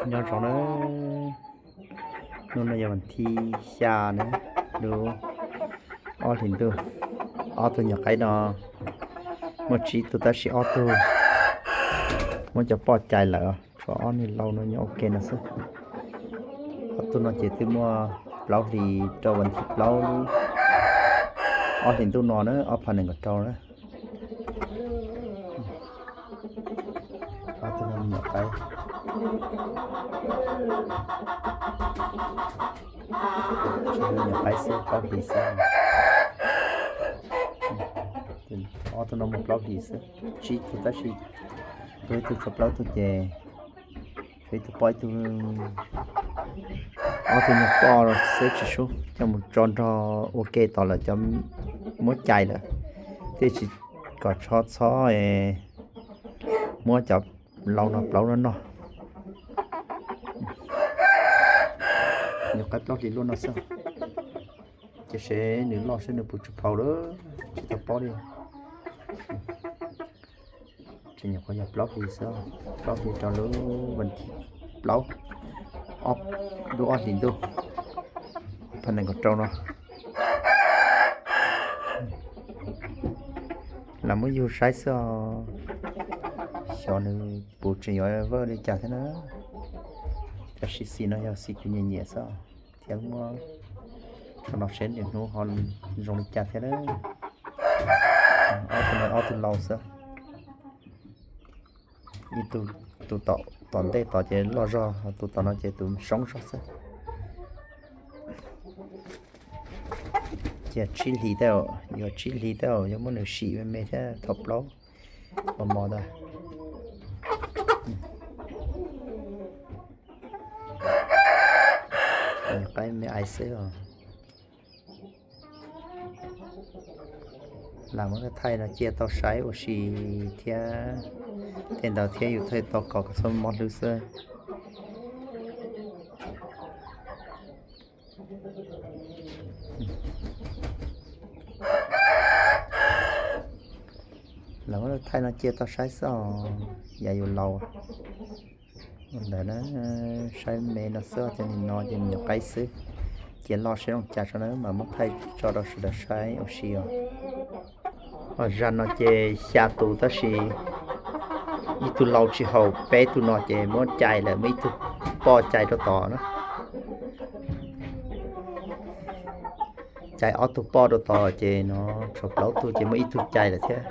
Nyob zoo na, hnub no yog vas thib xya na, lub ob hlis ntuj. Ob tug nyuam qaib no muaj tsib tug tab sis ob tug muab cov poj cais lawm, tshuav ob niag laus no nyob ua ke no xwb. Ob tug no ces twb muaj plaub hlis rau vas thib plaub lub ob hlis ntuj no na, ob phav nees nkaum rau na. Ob tug no me nyuam qaib, me nyuam qaib xwb, plaub hlis xwb. Ob tug no muaj plaub hlis xwb, tsib tug tab sis tus ib tug txog plaub tug ces tshuav ib tug poj ib tug. Ob tug nyuag poj xwb tsis sub, coj mus tso nrog ua ke tos lawm cov muab cais lawm, thiaj tsis kom txhob txhob muab cov laus no plaub no noj. Nyuam qaib plaub hlis luaj no xwb, ces seb nws loj seb nws puas tsis phau lawm, tsis tau paub li. Tseem nyuam qhuav yog plaub hlis xwb, plaub hlis rau lub vas thib plaub, ob, lub ob hlis ntuj, phav nees nkaum rau no. Lam muab yug saib xwb os, xyov nws puas tseem yuav vawj li cas thiab na. Tab sis xim no yog xim kuv nyiam nyiam xwb os, thiab muab tso no seb nws hnub ho zoo li cas thiab na. Ob tug no ob tug laus xwb. Ib tug, tus tom ntej tod ces loj zog, tus tom no ces tus soob zog xwb. Ces tsib hlis tej, yuav tsib hlis tej, yuav muab nws sim me me thiab thaum plaub mos mos ntag. Qaib me ais xwb os. Lam muab thaij no cia tau saib ua si thiab, tej ntawd thiab yus thiaj tau kom kom txhob mob hlwb xwb. Lam muab thaij no cia tau saib xwb os, yav yus laus ntawd na. Saib me no xwb, cov nim no ces me nyuam qaib xwb, cia loj saib zoo cas tso na mas muab thaij tso rau sawv daws saib ua si os. Zaj no ces xya tus tab sis ib tug laus tsis haum, peb tug no ces muab cais lawm, muaj ib tug poj cais rau tod na. Cais ob tug poj rau tod ces no tshuav plaub tug ces muaj ib tug cais lawm thiab.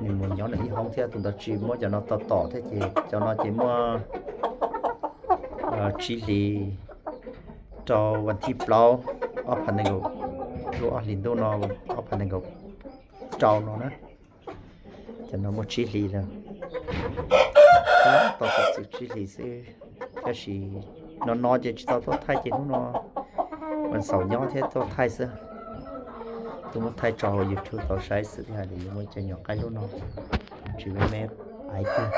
Nws mus nyob nws ib hoob thiab, tus ntawd tsis muab cov no tau tom thiab ces cov no ces muaj tsib hlis rau vas thib plaub, ob phav nees nkaum, lub ob hlis ntuj no, ob phav nees nkaum rau no na. Cov no muaj tsib hlis lawm, tab tom txog tsib hlis xwb. Tab sis no no ces tsis tau tuaj thaij ces hnub no vas xaum nyob thiab tuaj thaij xwb. Tuaj muab thaij tso hauv YouTube tau saib xwb thiab, hais tias yuav muaj cov nyuam qaib lub no tsis me me, ais tiag,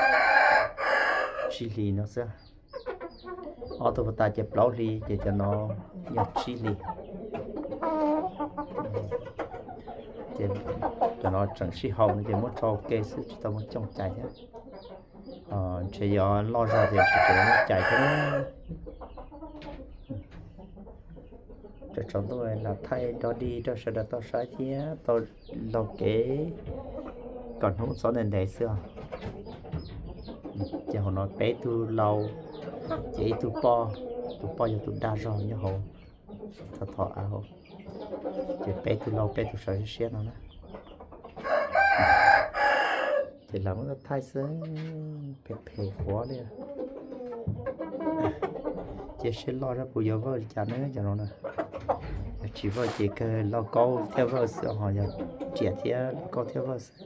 tsib hlis no xwb. Ob tug puag ta ces plaub hlis ces cov no yog tsib hlis. Ces cov no tseem sib haum no ces muab tso ua ke xwb tsis tau muab coj cais thiab. Ntshe yog loj zog ces tsis tau muab cais thiab. Tsaus tsaus ntuj lam thaij dog dig rau sawv daws tau saib thiab tau laug kev kom hnub txhob ntev ntev xwb os. Ces hauv no peb tug laus, ces ib tug poj, tus poj yog tus dag zog nyob hauv, thov thov av hauv. Ces peb tug laus peb tug sawv siab siab no na. Ces lam muab thaij xwb, phem phem quav li. Cia seb loj zog puas yuav vawj li cas na cov no na. Yog tsis vawj ces kawg lauj kaub thiab vawj xwb, ho yog riam thiab lauj kaub thiab vawj xwb.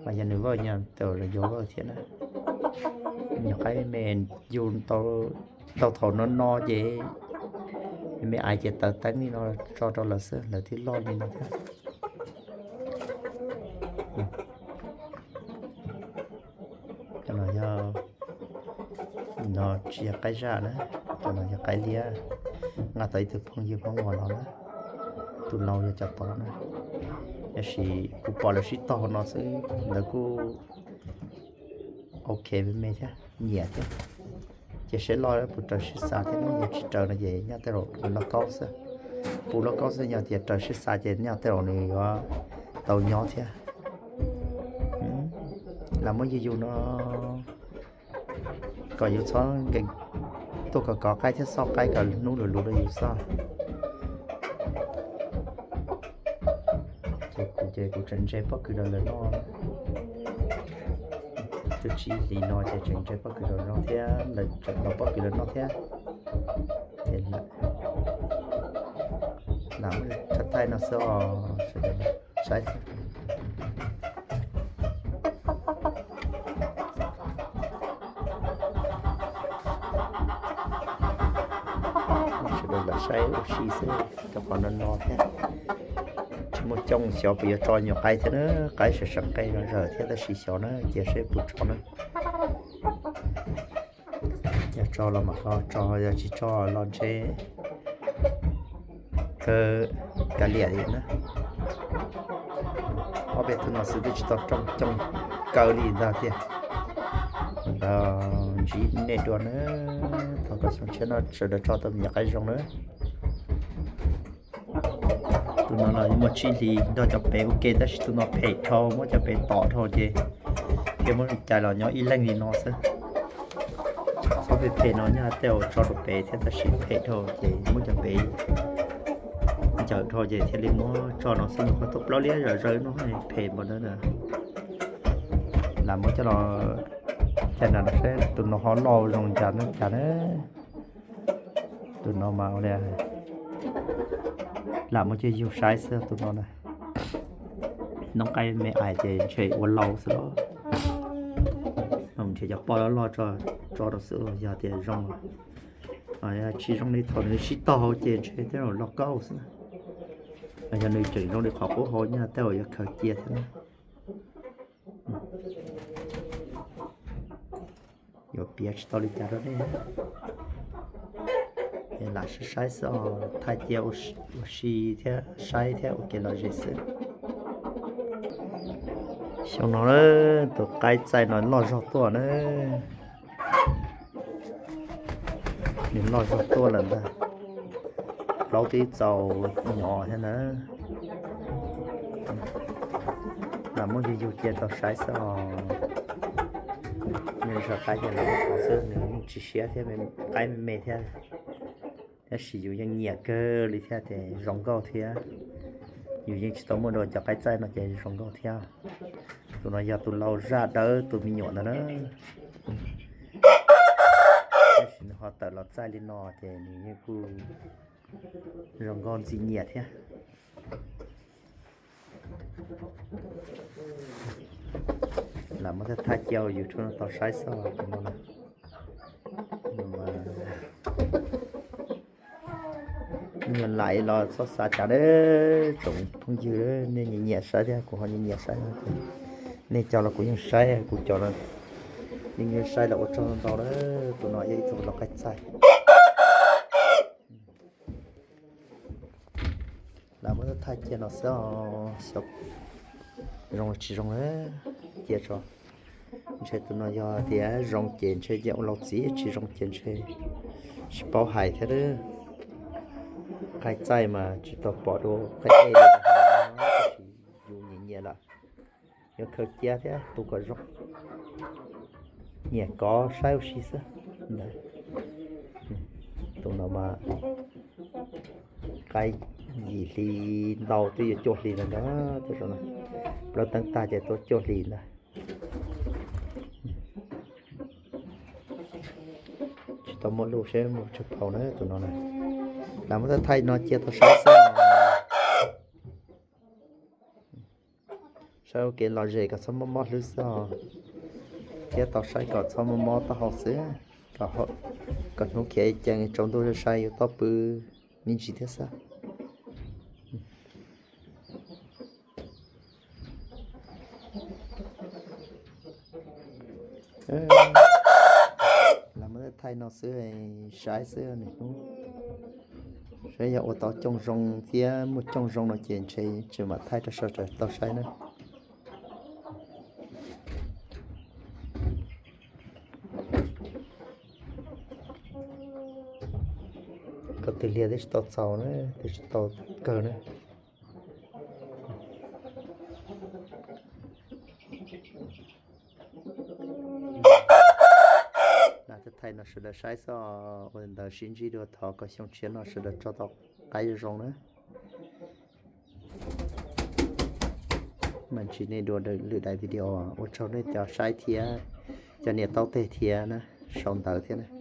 Mas yog nws vawj nyaj tau los yuav vawj thiab na. Nyuam qaib me yug tau thaum no no ces me me ais ces taws teeb li no tso rau lawv xwb, lawv thiaj loj li no thiab. Cov no yog, no tsis yog qaib zaj na, cov no yog qaib liab. Nqa tau ib tug phooj ywg Hmoob uas los na, tus laus yog cov tod na. Tab sis kuv pom lawv sib tog no xwb, lawv kuj ok me me thiab, nyiam thiab. Ces seb loj puas raws sib xav thiab, yog tsis raws no ces nyaj tej zaum puas loj kaub xwb. Puas loj kaub xwb, yog tias raws sib xav ces nyaj tej zaum nws yuav tau nyob thiab. Lam muab yug yug no kom yus txhob nkees tuaj kom kov qaib thiab xauj qaib kom hnub lug lug rau yus xwb. Ces kuv ces kuv tseem ntse pob kws rau lawv noj. Twb tsib hlis no ces tseem ntse pob kws rau noj thiab, lawv tseem noj pob kws rau noj thiab. Ces lam muab thaij thaij no xwb os, saib xwb. Sawv daws lam saib ua si xwb, cov qhov no no thiab. Tsis muaj cooj, xyov puas yuav tso nyuam qaib thiab na, qaib sawv sawv nqe no zawg thiab, tab sis xyov na, cia seb puas tso na. Yog tso los mam ho tso, yog tsis tso los ntshe kawg kav liam li na. Ob peb tug no xwb twb tsis tau rooj cooj kaw li ntag tiag. Ntawd ntsib nej dua na, thov kom xyoo tshiab no sawv daws tso tau me nyuam qaib zoo na. Tus no los muaj tsib hlis nrog cov pem ua ke, tab sis tus no phem dhau, muab cov pem tom dhau ces thiaj muab li cas los nyob ib leeg li no xwb. Txhob phem phem no nyaj tej zaum tso rau pem thiab, tab sis phem dhau ces muab cov pem ncaws dhau ces thiaj li muab tso no xwb, nws qhov tau plaub liab zom zaws no phem npaum ntawd na. Lam muab coj los caj nram no seb tus no ho loj zoo cas ne cas na. Tus no mas ua li, lam muab coj yug saib xwb tus no na. Noob qaib me ais ces ntshe ua laus xwb los, ntshe cov poj loj loj tso rau xwb los yog tias zoo. Tsis zoo li thaum nws sib tog hauv ces ntshe tej zaum loj kaub xwb. Yog nws tseem zoo li qhov qub hauv nyaj tej zaum yuav khaws cia thiab na. Yuav piav tsis tau li cas rau nej. Lam saib saib xwb os, thaij cia ua si thiab saib thiab ua kev lom zem xwb. Xyoo no tus qaib txaij no loj zog tuaj na. Nws loj zog tuaj lawm ntag. Plaub twb txaus nyob thiab na. Lam muab yug yug cia tau saib xwb os. Nws zog qaib ces lam muab xwb, nws yeej tsis siab thiab, qaib me me thiab. Tab sis yus yeej nyiam kawg li thiab ces zoo nkauj thiab. Yus yeej tsis tau muaj dua cov qaib txaij no ces zoo nkauj thiab. Tus no yog tus lau zaj dawb tus me nyuam ntawd na. Tab sis nws ho tawm los txaij li no ces nws yeej kuj zoo nkauj ntxim nyiam thiab. Lam muab thaij thaij cia ua YouTube no tau saib xwb os. Nyuag laim los txhob xav cas na, tsoom phooj ywg, nej nyiam nyiam saib thiab kuv ho nyiam nyiam saib no ces nej cov los kuv yeej saib, kuv cov los yeej saib los ua tsaug ntau na. Tus no yog ib tug lau qaib txaij. Lam muab thaij cia no xwb os, xyov zoo los tsis zoo na, cia tso. Ntshe tus no yog tias zoo ces ntshe yeej ua laus txiv, tsis zoo ces ntshe tsis paub hais thiab. Qaib txaij mas tsis tau pom dua qaib ej li, tab sis yus nyiam nyiam lawm, yuav khaws cia thiab tu kom zoo. Nyiam kov saib ua si xwb. Tus no mas qaib yim hli ntau twb yuav cuaj hli lawm ntag, plaub teev tag ces tuaj cuaj hli ntag. Tsis tau muaj lub seb muaj tsawg phau na tus no na. Lam muab thaij thaij no cia tau saib xwb. Saib ua kev lom zem kom txhob mob mob hlwb xwb os, thiab tau saib kom txhob mob mob taub hau xwb, kom hnub khiav cees tsaus ntuj sai yus tau pw me ntsis thiab xwb. Lam muab thaij no xwb, saib xwb nws hnub, saib yog ua tau cooj zoo thiab muaj cooj zoo no ces ntshe tseem mam thaij rau sawv daws tau saib na. Tus liag twb tsis tau txaus na, twb tsis tau kawg na. Thaij no sawv daws saib xwb, ua ntawd sib ntsib dua, thov kom xyoo tshiab no sawv daws tso tau qaib zoo zoo na. Mam ntsib nej dua lwm daim video, ua tsaug nej cov saib thiab cov niam taub teg thiab na, sau ntawv thiab na.